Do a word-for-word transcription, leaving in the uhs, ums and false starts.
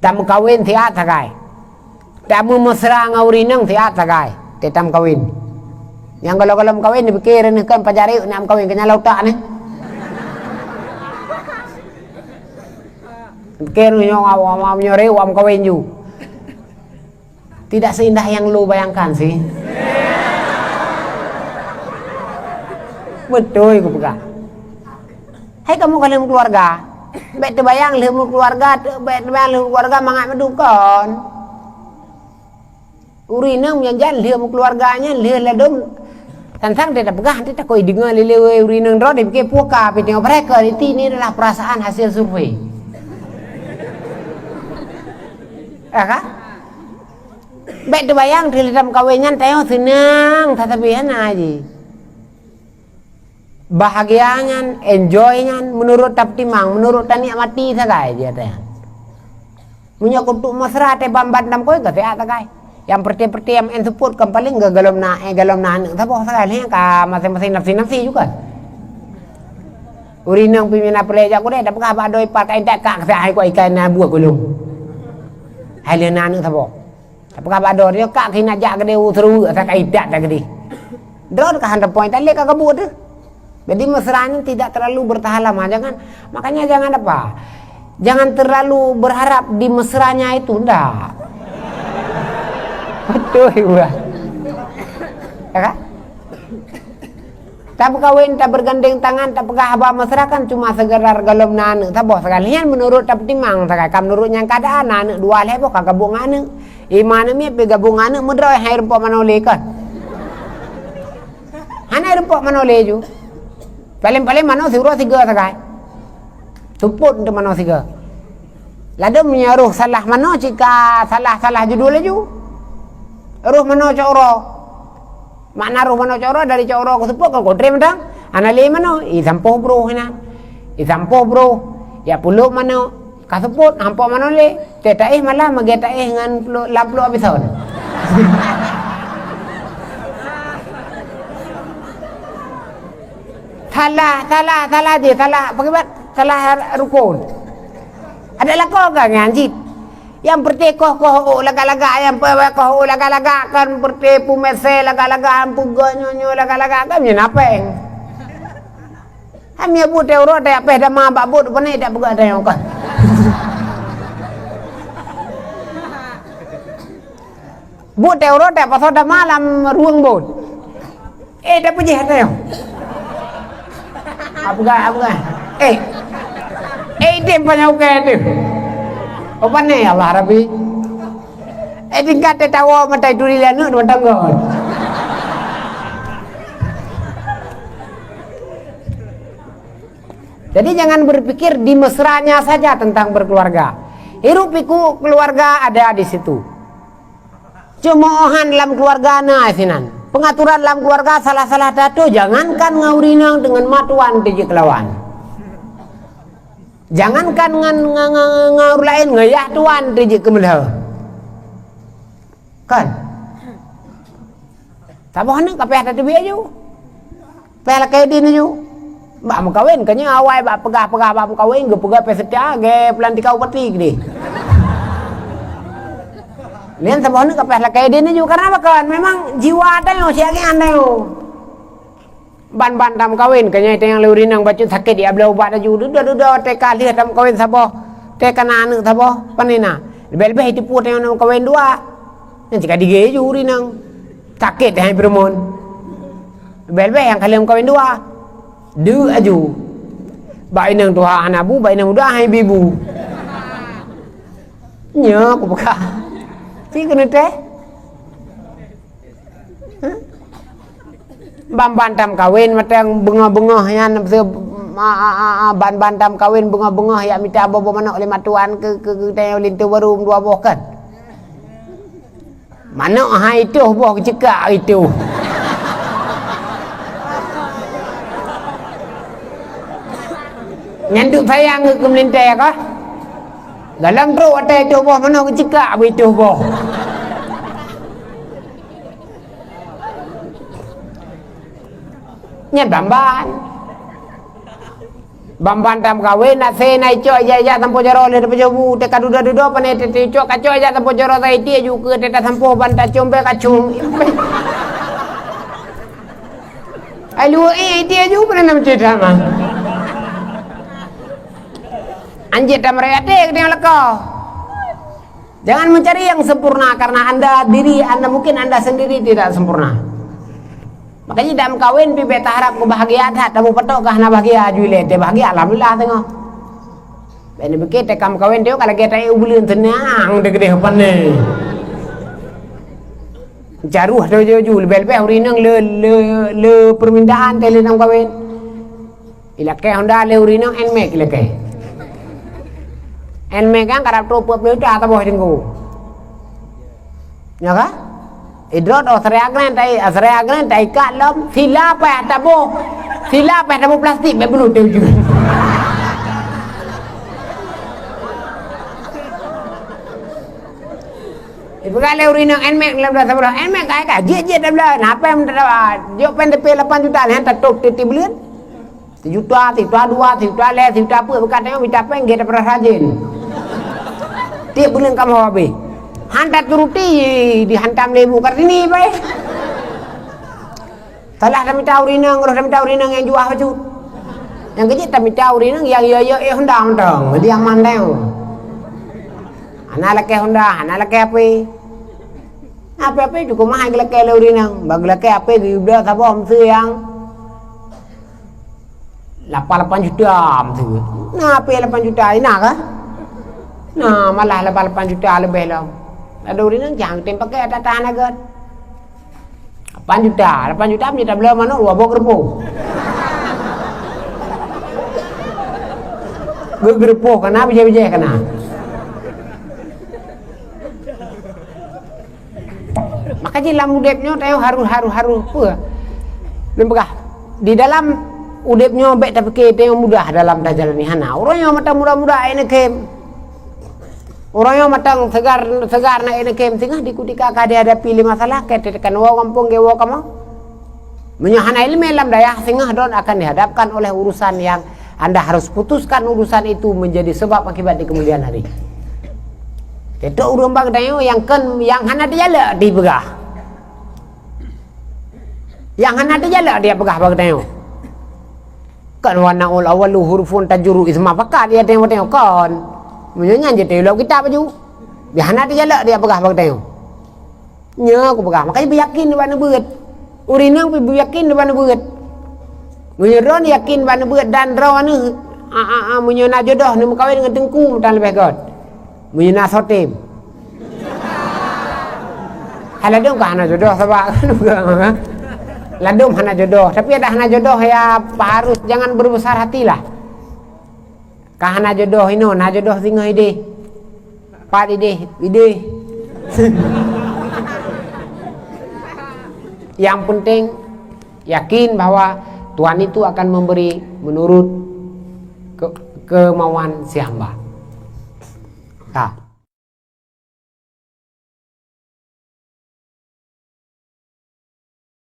Tameukawen siat sagai. Tameumesra ngon ureueng inong siat sagai. Teutameukawen. Nyang gohlom-gohlom kawen dipike neuh kan pajarek nak meukawen keu nyang lautak neh. Dipike nyoe awak-awak nyoe rek awak meukawen ju. Tidak seindah yang lo bayangkan sih. Beutôi kupeugah. Hai kamoe ka lheueh meukeuluwarga. Bèk teubayang lheueh meukeuluwarga, bèk teubayang lheueh meukeuluwarga mangat meudukon. Ureueng inong nyang jan lheueh meukeuluwarga nyan lheueh ladôm. Sang-sang teupeugah, teutakoi deungoe lé-lé ureueng inong droe dipike puka pih teungoh barèh keu, ini adalah perasaan hasil survei. Ya kan? Bèk teubayang lheueh lam kawen nyan tanyoe seunang, tatapi hana jih. Bahagia nyan, enjoy nyan, meunurot tapeutimang, meunurot tanikmati sagai jih ata nyan. Meunyoe keutuk mesra teuh ban-ban lam kawen ka siat sagai. Nyang peureute-peureute nyang meu'en seupôt kan paleng gohlom na, eh, gohlom na aneuk saboh sagai. Lheueh nyan ka maséng-maséng nafsi-nafsi ju kan. Ureueng inong pih meunan peureulèe jak keudè, tapeugah bak droe pat ka intat kak keu hai kuat ikan na buet gulong. Hai lheueh na aneuk saboh. Tapeugah bak droe nyoe kak keu inan jak keudè u seureuweuk asai ka intat that keudeh. Droe ka han tapoh intat lé ka gabuk teuh. Jadi mesra nyan tidak terlalu bertahan lama. Jangan, makanya jangan apa? Jangan terlalu berharap di mesranya itu, ndak. Beutôi buah. Ya kan? Tameukawen, tabergandeng tangan, tapeugah haba mesra kan cuma sekedar gohlom na aneuk saboh sagai. Nyan meunurot tapeutimang sagai. Ka meunurot nyang keadaan, na aneuk dua lhèe boh ka gabuk ngon aneuk. Ima aneuk miet pih gabuk ngon aneuk meudroe hai rumpok manoe lé kan. Hana rumpok manoe lé ju. Paleng-paleng manoe siuroe sigoe sagai. Seupôt untuk manoe sigoe. Ladôm meunyoe roh salah manoe cit ka salah-salah judul laju. Roh manoe cok uroe. Makna roh manoe cok uroe dari cok uroe keu seupôt ka kotré mantong. Hana lé manoe, i sampôh broh inan. I sampôh broh, jak pulop manoe. Ka seupôt, han po manoe lé. Teuh taéh malah meugét taéh ngon plu-, lam pluek abison. Salah, salah, salah jih, salah, pakriban salah rukon. Adak lakoe ka nyan cit. Nyang peureute koh-koh ôk lagak-lagak, nyang pe-, koh ôk lagak-lagak kan peureute pumèsè lagak-lagak, peugah nyoe-nyoe lagak-lagak kan nyan apeng. Hana buet teuh uroe teuh pèh dama bak buet pane dak peugah teuh nyoe kan. Buet teuh uroe teuh pasoe dama lam rueng buet. Eh, dak peujeuet teuh nyoe. Apa gah, apa gah? Eh. Eh, idem panyang ukai teuh. Oh, pane Allah Rabbi. Eh, tingkat teuh tawoe mata turi lé aneuk dua tangga. Jadi jangan berpikir di mesranya saja tentang berkeluarga. Hiruk pikuk keluarga ada di situ. Cemoohan lam keluarga na sinan. Pengaturan lam keluarga salah-salah tatuh jangankan ngon ureueng inong deungon ma tuan teuh jeuet keulawan. Jangankan ngon, ngon, ngon, ngon ureueng laén, ngon yah tuan teuh jeuet keumeulheueh. Kan? Saboh aneuk ka payah tateubiet aju. Payah lakèe idin aju. Bak meukawen, ka nyoe awai bak peugah-peugah bak meukawen, geupeugah pèh seutia, gèe peulantika upati keudeh. Nyan saboh aneuk ka payah lakèe idin aju. Karena apa, kawan? Memang jiwa tanyoe, siat nyan tanyoe. Ban-ban tameukawen, ka nyoe teuh nyang lé ureueng inong bacut sakét, ya, bloe ubat laju. Dudoe-dudoe, teuka lheueh tameukawen saboh, teuka na aneuk saboh, pane na. Leubeh-leubeh iteupeue teuh nyang na meukawen dua. Nyan cit ka digèe ju ureueng inong. Sakét hai peurumoh. Leubeh-leubeh nyang ka lheueh meukawen dua. Deuk aju. Bak inong tuha hana bu, bak inong muda hai bi bu. Nyoe kupeugah. Ci keuneuk teh. Ban-ban tameukawen mantong beungoh-beungoh nyan, ban-ban tameukawen beungoh-beungoh jak mita boh-boh manok lé ma tuan keu, keu, keu tanyoe linto baru dua boh kan. Manok hai itoh boh keuceukak itoh. Nyan duk sayang keu meulintèe kah? Dalam trok watèe itoh boh manok keuceukak beu itoh boh. Nyan ban-ban. Ban-ban tameukawen, na se na icok ija-ija sampoe jaroe lheueh tapajoh bu, teuka dudoe-dudoe pane teuicok, kacok ija sampoe jaroe, sai tiek ju keu teuka sampoe ban tacom bèe kacong. Ai luweuh, eh, tiek ju pane na meucit sama. Anjit tameureuyat teuh keudéh lakoe. Jangan mencari yang sempurna karena anda diri anda, mungkin anda sendiri tidak sempurna. Makanya dalam kawin pih bèk taharap keu bahagia that, tamu patok kah na bahagia ju ilèe teuh bahagia, alhamdulillah teungoh. Bèk neupiké teuka meukawen teuh ka lagèe taék u buleuen seunang teuh keudéh pane. Jaroe teuh ju, ju leubeh-leubeh ureueng inong le, le, le permintaan teuh lé dalam kawin. Ilakèe Honda lé ureueng inong, Nmax ilakèe. Nmax kan karab trôk peuet ploh juta taboh teungku. Nyo ka? Idrot oh serai agren tai, serai agren tai kak lom, sila payah taboh. Sila payah taboh plastik bèk beuleuet teuh ju. Ipeugah lé ureueng inong Nmax lom dah saboh. Nmax kai ka jeuet-jeuet dah blah. Napa yang minta dawa? Jok pen tepi lapan juta lé, han tatôp tiep-tiep buleuen. Sijuta, sijuta dua, sijuta lhèe, sijuta peuet, beukat tanyoe mita péng gét daripada rajin. Tiep buleuen kamoe habéh. Han taturuti dihantam lé Ibu Kartini pai. Salah tamita ureueng inong, roh tamita ureueng inong nyang juah bacut. Nyang keujeuet tamita ureueng inong nyang yo-yo éh Honda mantong, jadi aman tanyoe. Hana lakèe Honda, hana lakèe H P. H P, H P cukup mahai geulakèe lé ureueng inong. Ban geulakèe H P geuyue bloe saboh meuseu nyang lapan lapan juta meuseu. Na H P lapan juta, na ka? Na, malah lapan lapan juta leubeh lom. Ladôm ureueng inong cang tem pakai ata-ata hana gèt. Lapan juta, lapan juta meunyo tabloe manok dua boh geureupoh. Geu-, geureupoh kana, bijèh-bijèh kana. Maka jih lam udép nyoe tanyoe harôh, harôh, harôh peue? Lôn peugah, di dalam udép nyoe bèk tapiké tanyoe mudah dalam tajalani, hana. Uroe nyoe mantong muda-muda aneuk khem. Uroe nyoe mantong segar, segar na aneuk khem, singoh di kutika ka dihadapi lé masalah, ka teutekan woe gampông geuwoe kamoe. Meunyoe hana ileumèe lam dayah, singoh droen akan dihadapkan oleh urusan yang Anda harus putuskan urusan itu menjadi sebab akibat di kemudian hari. Teutap ureueng bak geutanyoe nyang kon, nyang hana teujalak dipeugah. Nyang hana teujalak dipeugah bak geutanyoe. Kon wa na'ul awwalu hurufun tajurru isma fakat ya tanyoe, tanyoe kon. Meunyoe nyan jeuet lom kitab baju. Dia hana teujalak dipeugah bak geutanyoe. Nyoe kupeugah, makajih beuyakin bak neubeuet. Ureueng inong pih beuyakin bak neubeuet. Meunyoe droen yakin bak neubeuet dan droe aneuëk, a, a, a, meunyoe na jodoh neumeukawen ngon teungku meutan leubeh gèt. Meunyoe na soe tem. Hai ladôm ka hana jodoh sabab. Ladôm hana jodoh, tapi adak hana jodoh ya harus jangan berbesar hatilah. Ka hana jodoh inoe, na jodoh singoh idéh. Pat idéh, idéh. Yang penting, yakin bahwa Tuhan itu akan memberi menurut ke-, kemauan si hamba. Ka.